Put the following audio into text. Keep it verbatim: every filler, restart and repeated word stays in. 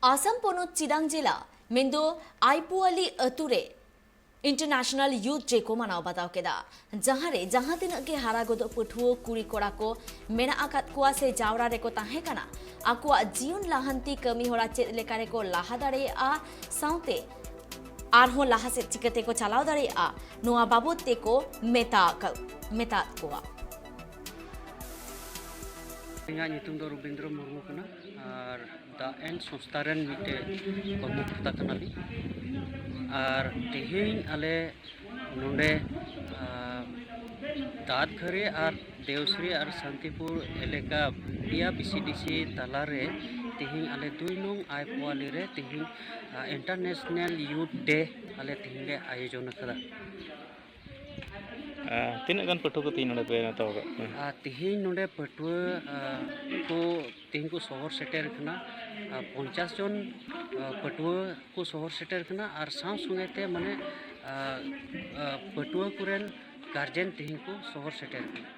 ᱟᱥᱟᱢ ᱯᱚᱱᱚᱛ ᱪᱤᱨᱟᱝ ᱡᱮᱞᱟ ᱢᱮᱱᱫᱚ ᱟᱭᱯᱩᱣᱟᱞᱤ ᱟᱹᱛᱩ ᱨᱮ International Youth Day ᱠᱚ ᱢᱟᱱᱟᱣ ᱵᱟᱛᱟᱣ ᱠᱮᱫᱟ, ᱡᱟᱦᱟᱸ ᱨᱮ ᱡᱟᱦᱟᱸ ᱛᱤᱱᱟᱹᱜ ᱜᱮ ᱦᱟᱨᱟ ᱜᱚᱫᱚᱜ ᱯᱟᱹᱴᱷᱩᱣᱟᱹ ᱠᱩᱲᱤ ᱠᱚᱲᱟ ᱠᱚ ᱢᱮᱱᱟᱜ ᱟᱠᱟᱫ ᱠᱚᱣᱟ ᱥᱮ ᱡᱟᱣᱨᱟ ᱨᱮᱠᱚ ᱛᱟᱦᱮᱸ ᱠᱟᱱᱟ, ᱟᱠᱚᱣᱟᱜ ᱡᱤᱭᱚᱱ ᱞᱟᱦᱟᱱᱛᱤ ᱠᱟᱹᱢᱤ ᱦᱚᱨᱟ ᱪᱮᱫ ᱞᱮᱠᱟ ᱨᱮᱠᱚ ᱞᱟᱦᱟ ᱫᱟᱲᱮᱭᱟᱜᱼᱟ, ᱥᱟᱶᱛᱮ ᱟᱨᱦᱚᱸ ᱞᱟᱦᱟ ᱥᱮᱫ ᱪᱤᱠᱟᱹ ᱛᱮᱠᱚ ᱪᱟᱞᱟᱣ ᱫᱟᱲᱮᱭᱟᱜᱼᱟ, ᱱᱚᱣᱟ ᱵᱟᱵᱚᱫ ᱛᱮᱠᱚ ᱢᱮᱛᱟ ᱟᱠᱟᱫ, ᱢᱮᱛᱟᱫ ᱠᱚᱣᱟ᱾ ᱤᱧᱟᱹᱜ ᱧᱩᱛᱩᱢ ᱫᱚ ᱨᱚᱵᱤᱱᱫᱨᱚ ᱢᱩᱨᱢᱩ ᱠᱟᱱᱟ ᱟᱨ ᱫᱟᱜ ᱮᱱ ᱥᱚᱝᱥᱛᱷᱟ ᱨᱮᱱ ᱢᱤᱫᱴᱮᱡ ᱠᱚᱨᱢᱚᱠᱚᱨᱛᱟ ᱠᱟᱱᱟᱞᱤᱧ᱾ ᱟᱨ ᱛᱮᱦᱮᱧ ᱟᱞᱮ ᱱᱚᱰᱮ, ᱟᱨ, ᱫᱟᱫᱜᱷᱟᱹᱨᱤ ᱟᱨ ᱫᱮᱣᱥᱨᱤ ᱟᱨ ᱥᱟᱱᱛᱤᱯᱩᱨ ᱮᱞᱟᱠᱟ ᱯᱮᱭᱟ ᱵᱤ ᱥᱤ ᱰᱤ ᱥᱤ ᱛᱟᱞᱟᱨᱮ ᱛᱮᱦᱮᱧ ᱟᱞᱮ ᱫᱩᱭ ᱱᱚᱝ ᱟᱭᱯᱚᱣᱟᱞᱤ ᱨᱮ ᱛᱮᱦᱮᱧ, ᱟ, International Youth Day ᱟᱞᱮ ᱛᱮᱦᱮᱧ ᱞᱮ ᱟᱭᱳᱡᱚᱱ ᱟᱠᱟᱫᱟ᱾ ᱟᱨ ᱛᱤᱱᱟᱹᱜ ᱜᱟᱱ ᱯᱟᱹᱴᱷᱩᱣᱟᱹ ᱠᱚ ᱛᱮᱦᱮᱧ ᱱᱚᱰᱮ ᱯᱮ ᱱᱮᱣᱛᱟ ᱟᱠᱟᱫ ᱠᱚᱣᱟ? ᱟᱨ ᱛᱮᱦᱮᱧ ᱱᱚᱰᱮ ᱯᱟᱹᱴᱷᱩᱣᱟᱹ, ᱟ, ᱠᱚ ᱛᱮᱦᱮᱧ ᱠᱚ ᱥᱚᱦᱚᱨ ᱥᱮᱴᱮᱨ ᱟᱠᱟᱱᱟ᱾ ᱟᱨ ᱯᱚᱧᱪᱟᱥ ᱡᱚᱱ, ᱟ, ᱯᱟᱹᱴᱷᱩᱣᱟᱹ ᱠᱚ ᱥᱚᱦᱚᱨ ᱥᱮᱴᱮᱨ ᱟᱠᱟᱱᱟ ᱟᱨ ᱥᱟᱶ ᱥᱚᱸᱜᱮ ᱛᱮ ᱢᱟᱱᱮ, ᱟ, ᱟ, ᱯᱟᱹᱴᱷᱩᱣᱟᱹ ᱠᱚᱨᱮᱱ ᱜᱟᱨᱡᱮᱱ ᱛᱮᱦᱮᱧ ᱠᱚ ᱥᱚᱦᱚᱨ ᱥᱮᱴᱮᱨ ᱟᱠᱟᱱᱟ᱾